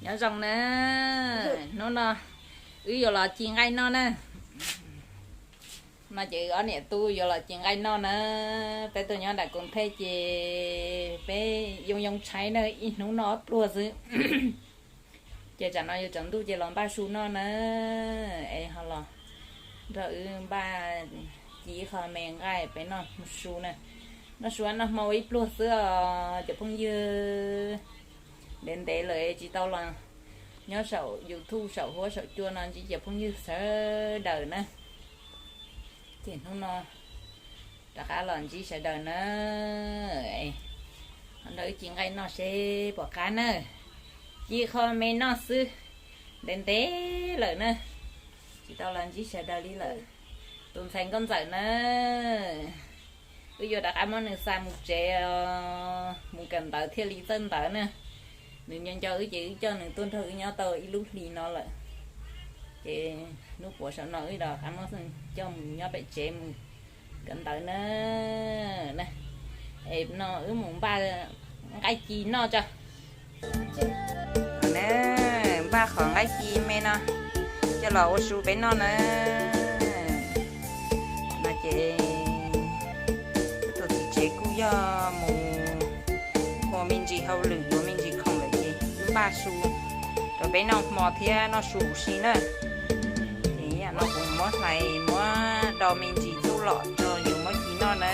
Nyob zoo na, hnub no wb yuav los ci nqaij noj na. No ces ob niam tub yuav los ci nqaij noj na. Peb tuaj nyob nram Koos Thej ces peb yoo yoo tshaib na, ib hnub noj ob pluag xwb. Ces tsam no yuav tsaus ntuj ces los npaj su noj na. Es ho los nrog wb npaj ci qho me nqaij peb noj su na. Noj su noj hmo ua ib pluag xwb os cov phooj ywg. Ntev ntev lawm tsis tau los nyob saum YouTube saum huab saum cua no ntsib cov phooj ywg sawv daws na. Ces hnub no rov qab los ntsib sawv daws na. Ho nrog wb ci nqaij noj seb puas qab na. Ci qho me noj xwb, ntev ntev lawm na, tsis tau los ntsib sawv daws li lawm. Tus ntxhais nkauj ntxawm na, wb yuav rov qab muab nws xa mus tsev os, mus kawm ntawv thiaj li txawj ntawv na. Nws nco nco wb ces wb coj nws tuaj nrog wb nyob tau ib lub hli no lawm. Ces hnub puav saum no wb rov qab muab coj mus nyob pem tsev mus kawm ntawv na. Es no wb mus npaj nqaij ci noj tso. Npaj qhov nqaij ci me no coj los ua su peb noj na. No ces tus txiv tsev kuj yog mus ua me ntsis hauj lwm yuav me ntsis khoom lawm ces wb npaj su rau peb noj hmo thiab noj su huv si na. Ces yam no kuv muab hlais muab do me ntsis txuj lom rau yus muab ci noj na.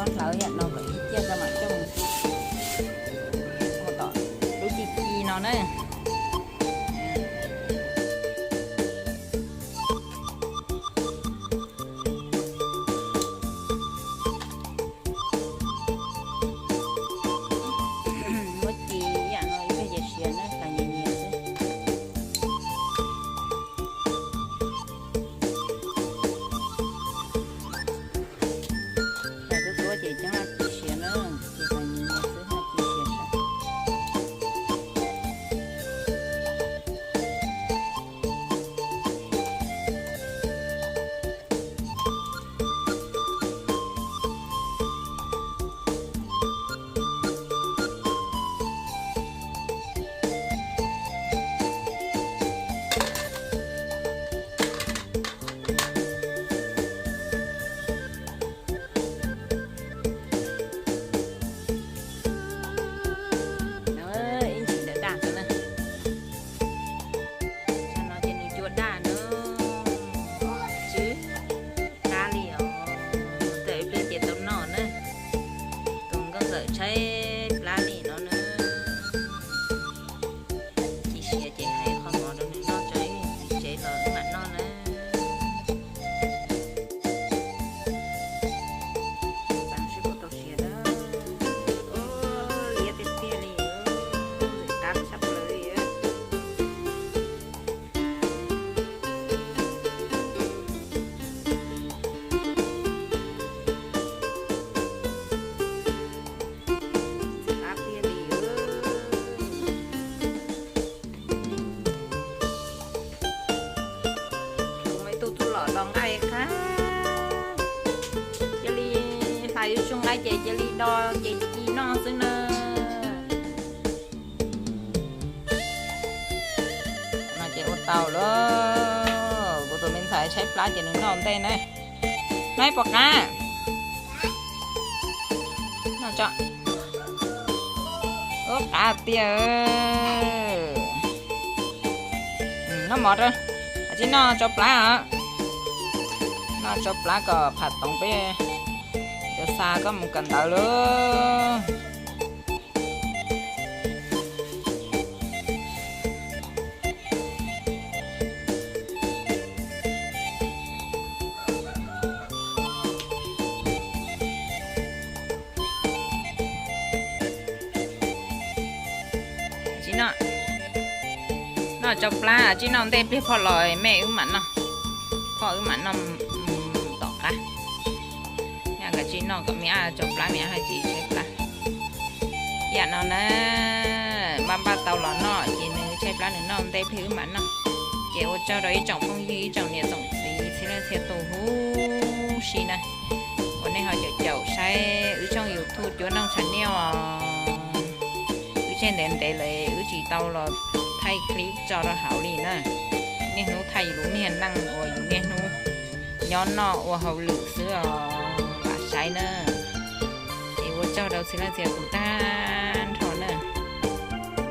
Txhob hlawv yam no kom ib ciaj tso mam coj mus ua tom lub ci ci no na. Muab ci yam no ib pliag ces siav na, hlais nyias nyias xwb. Hlais tuab tuab ces coj ci siav na, ces hlais nyias nyias xwb ho ci siav saib. Tau lawm, kuv tus me ntxhais tshaib plab ces nws noj ntej na. Noj ib puas qab. Noj tso. Ub, qab tiag. Noj mov rau, tsib noj tsau plab os. Noj tsau plab kom pham toov peb yuav xa koj mus kawm ntawv lauj. Tsib noj, noj tsau plab, tsib noj ntej pliag phoj los mej wb mam noj. Phoj wb mam noj tom qab. Nyaj nkawd tsib noj kom me ab tsau plab, me ab haj tsis tshaib plab. Yam no na, npaj npaj tau los noj ces nws tshaib plab nws noj ntej pliag wb mam noj. Ces ua tsaug rau ib tsoom phooj ywg ib tsoom niam tsoom txiv txhia leej txhia tus huv si na, uas nej ho caum caum saib wb tshooj YouTube Cuab Noog Channel os. Wb tseg ntev ntev lawm wb tsis tau los thaij clip tso rau hauv li na. Niaj hnub thaij yus lub niag neej uas yus niaj hnub nyob noj ua hauj lwm xwb os, vam saib na. Es ua tsaug rau txhia leej txhia tus tag.